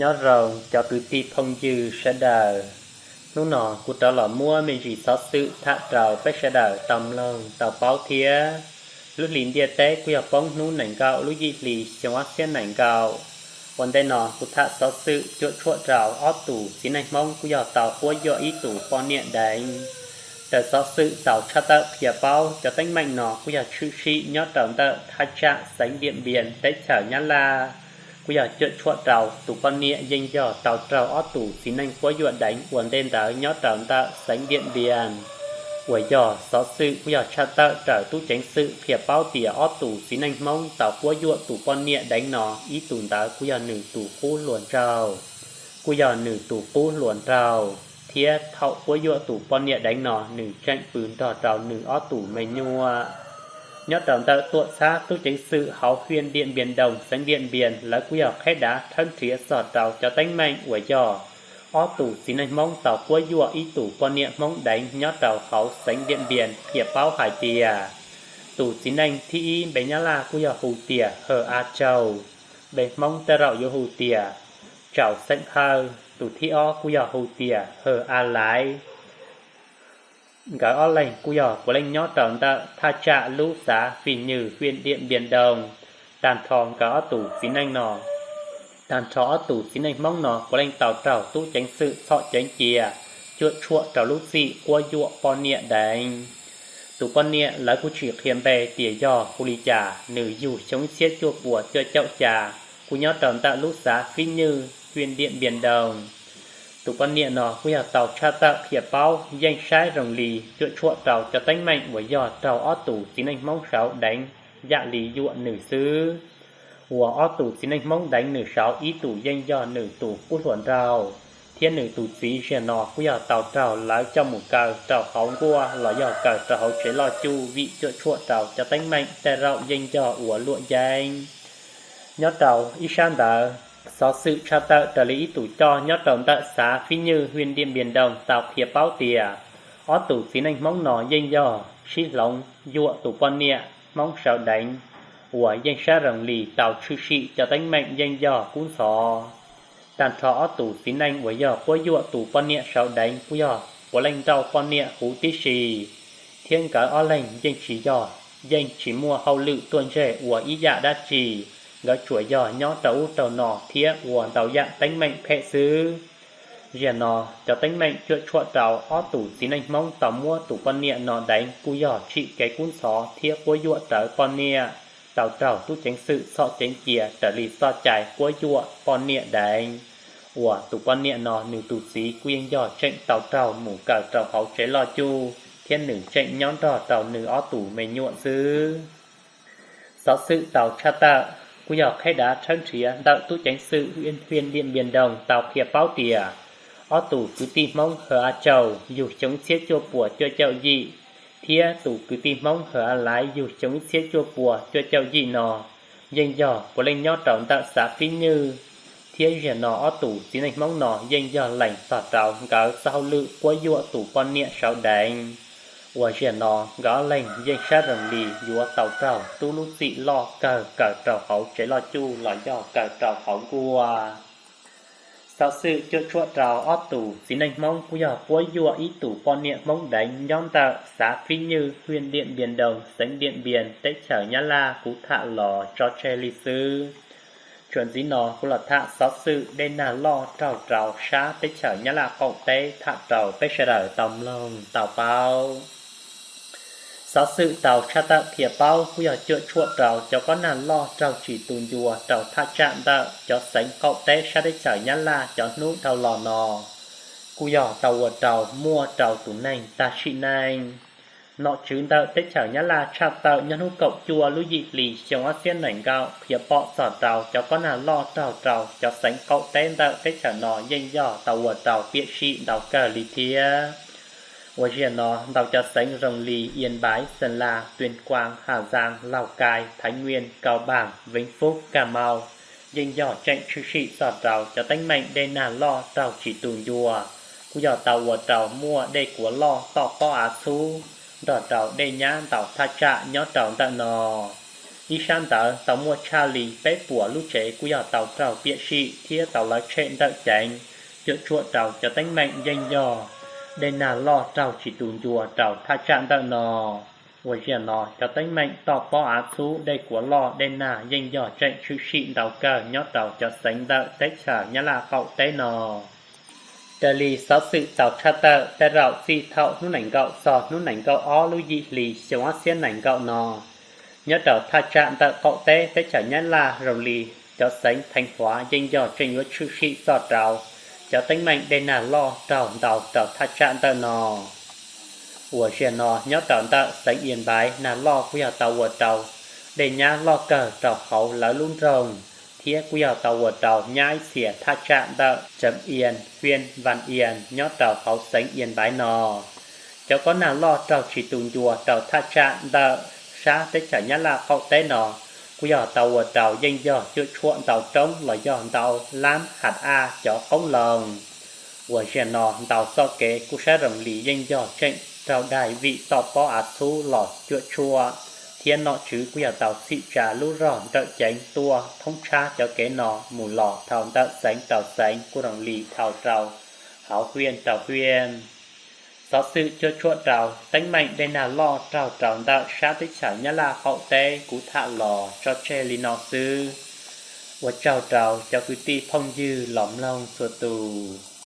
Nyob zoo cov kwv tij phooj ywg sawv daws, hnub no kuv rov los muab me ntsis xov xwm tham rau peb sawv daws tau mloog tau paub thiab. Lub hlis ntiaj teb kuj yog poob hnub nees nkaum lub yim hli xyoo ob txhiab nees nkaum. Ua ntej no kuv tham xov xwm cuam tshuam rau ob tug txiv neej Hmoob kuj yog tau quab yuam ib tug poj niam deev. Raws xov xwm tau tshaj tawm qhia paub cov teeb meem no kuj yog tshwm sim nyob rau ntawm thaj tsam xeev Diam Npias teb chaws Nyab Laj. Kuj yog cuam tshuam rau tus poj niam yeej yog tau raug ob tug txiv neej quab yuam deev ua ntej ntawd nyob rau ntawm xeev Diam Npias. Uas yog xov xwm kuj yog tshaj tawm raws tub ceev xwm qhia paub tias ob tug txiv neej Hmoob tau quab yuam tus poj niam deev no ib tug ntawd kuj yog nws tus qub hluas nraug. Kuj yog nws tus qub hluas nraug, thiab thaum quab yuam tus poj niam deev no nws tseem pw nrog rau nws ob tug me nyuam. Nyob rau ntawm tuam txhab tub ceev xwm hauv hiaj Diam Npias Doos xeev Diam Npias lawv kuj yog qheb dav thawb nrhiav txog rau cov teeb meem uas yog ob tug txiv neej Hmoob tau quab yuam ib tug poj niam Hmoob deev nyob rau hauv xeev Diam Npias qhia paub hais tias tus txiv neej thib ib npe Nyab Laj kuj yog hu tias Hawj A Tsaug, npe Hmoob tej zaum yuav hu tias Tsaus xeem Hawj, tus thib ob kuj yog hu tias Hawj A Laiv. Nkawd ob leeg kuj yog puav leej nyob rau ntawm thaj tsam lub xav Fij Nywj hiaj Diam Npias Doos. Tag nrho nkawd ob tug txiv neej no, tag nrho ob tug txiv neej Hmoob no puav leej tau raug tub ceev xwm txhom ceev cia, cuam tshuam rau lub txim quab yuam poj niam deev. Tus poj niam lawv kuj tsis qhia npe tias yog hu li cas, nws yug xyoo ib txhiab cuaj puas cuaj caum xya, kuj nyob rau ntawm lub xav Fij Nywj hiaj Diam Npias Doos. Tus poj niam no kuj yog tau tshaj tawm qhia paub yeej saib zoo li cuam tshuam rau cov teeb meem uas yog raug ob tug txiv neej Hmoob saud deev yam li yuam nws xwb. Uas ob tug txiv neej Hmoob deev nws saud ib tug yeej yog nws tus qub hluas nraug, thiab nws tus txiv ziag no kuj yog tau raug lawv coj mus kaw rau hauv nkuaj los yog kaw rau hauv tsev loj cuj vim cuam tshuam rau cov teeb meem tej zaum yeej yog uas luam yeeb. Nyob rau ib sab ntawd, xov xwm tshaj tawm raws li ib tus coj nyob rau ntawm xav Fij Nywj hiaj Diam Npias Doos tau qhia paub tias ob tug txiv neej Hmoob no yeej yog sib hloov yuam tus poj niam Hmoob saud deev, uas yeej saib zoo li tau tshwm sim cov teeb meem yeej yog kub ntxhov. Tag nrho ob tug txiv neej uas yog quab yuam tus poj niam saud deev kuj yog puav leej nrauj poj niam huv tib si, thiab nkawd ob leeg yeej tsis yog, yeej tsis muaj hauj lwm ruaj ntseg ua ib yam dab tsi, nkawd tsuas yog nyob rau ub rau no thiab ua ntau yam teeb meem phem xwb. Ziag no, cov teeb meem cuam tshuam rau ob tug txiv neej Hmoob tau muab tus poj niam no deev kuj yog tsim kev kub ntxhov thiab quab yuam rawv poj niam, tau raug tub ceev xwm txhom ceev cia raws li txoj cai quab yuam poj niam deev. Uas tus poj niam no nws tus txiv kuj yeej yog tseem tau raug mus kaw rau hauv tsev loj cuj thiab nws tseem nyob nrog rau nws ob tug me nyuam xwb. Xov xwm tau tshaj tawm kuj yog qheb dav thawb nrhiav ntawm tub ceev xwm hiaj Diam Npias Doos tau qhia paub tias ob tug kwv tij Hmoob Hawj A Tsaug yug xyoo ib txhiab cuaj puas cuaj caum yim, thiab tus kwv tij Hmoob Hawj A Laiv yug xyoo ib txhiab cuaj puas cuaj caum yim no yeej yog puav leej nyob rau ntawm xav Fib Nywj, thiab ziag no ob tug txiv neej Hmoob no yeej yog lees txog rau nkawd txoj hauj lwm quab yuam tus poj niam saud deev. Uas ziag no nkawd ob leeg yeej sab zoo li yuav tau raug tub lub txim loj kawg kaw rau hauv tsev loj cuj los yog kaw rau hauv nkuaj. Xov xwm cuam tshuam rau ob tug txiv neej Hmoob kuj yog quab yuam ib tug poj niam Hmoob deev nyob ntawm xav Fib Nywj, hiaj Diam Npias Doos, xeev Diam Npias, teb chaws Nyab Laj kuv tham los tso tseg li xwb. Txuas ntxiv no kuv los tham xov xwm dej nag loj raug rau sab teb chaws Nyab Laj qaum teb tham rau peb sawv daws tau mloog tau paub. Xov xwm tau tshaj tawm qhia paub kuj yog cuam tshuam rau cov kob nag loj raug tsis tu ncua rau thaj tsam ntawm cov xeev qaum teb sab teb chaws Nyab Laj cov hnub dhau los no, kuj yog tau ua rau muaj rau tus neeg tag sim neej. Nom tswv ntawm teb chaws Nyab Laj tshaj tawm nyob hnub kaum cuaj lub yim hli xyoo ob txhiab nees nkaum qhia pom txog rau cov kob nag loj raug rau cov xeev qaum teb ntawm teb chaws no yeej yog tau ua rau piam sij ntau kawg li thiab. Uas ziag no ntau cov xeev zoo li Yên Bái, Sơn La, Tuyên Quang, Hà Giang, Lào Cai, Thái Nguyên, Cao Bằng, Vĩnh Phúc, Cà Mau yeej yog tseem tshwm sim txog rau cov teeb meem dej nag loj raug tsis tu ncua, kuj yog tau ua rau muaj dej kuav loj toj pob av txhub nrog rau dej nyab ntau thaj tsam nyob rau ntawm no. Ib sab ntawd tau muaj tshaj li peb puas lub tsev kuj yog tau raug piam sij thiab tau lawv tshem ntawm ceev, cuam tshuam rau cov teeb meem yeej yog dej nag loj raug tsis tu ncua rau thaj tsam ntawm no. Uas ziag no cov teeb meem toj pob av txhub, dej kuav loj, dej nag yeej yog tseem tshwm sim ntau kawg nyob rau cov xeev ntawm teb chaws Nyab Laj qaum teb no. Raws li xov xwm tau tshaj tawm, tej zaum txij thaum hnub nees nkaum txog hnub nees nkaum ob lub yim hli xyoo ob txhiab nees nkaum no, nyob rau thaj tsam ntawm qaum teb teb chaws Nyab Laj zoo li cov xeev Theev Huav yeej yog tseem yuav tshwm sim txog rau cov teeb meem dej nag loj raug ntau rau thaj tsam ntawm no. Uas ziag no nyob rau ntawm xeev Ias Npaiv nag loj kuj yog tau ua rau dej nyab loj kawg rau hauv lawv lub nroog, thiab kuj yog tau ua rau nyab ib txhia thaj tsam ntawm Tseem Ias, Hwm Vam Ias nyob rau hauv xeev Ias Npaiv no. Cov kob nag loj raug tsis tu ncua rau thaj tsam ntawm sab teb chaws Nyab Laj qaum teb no kuj yog tau ua rau yeej yog cuam tshuam ntau roob los yog ntau lab has aj cov qoob loo. Uas ziag no ntau txoj kev kuj saib zoo li yeej yog tseem raug daig vim toj pob av txhub los cuam tshuam, thiab nom tswv kuj yog tau txhim tsa lub zog nrawm ceev tuaj thoob tshab cov kev no mus los dhau ntawm xeev rau xeev kuj zoo li dhau rau hauv hwm rau hwm. Xov xwm cuam tshuam rau teeb meem dej nag loj raug rau ntawm sab teb chaws Nyab Laj qaum teb kuv tham los tso tseg li no xwb. Ua tsaug rau cov kwv tij phooj ywg los mloog txhua tus.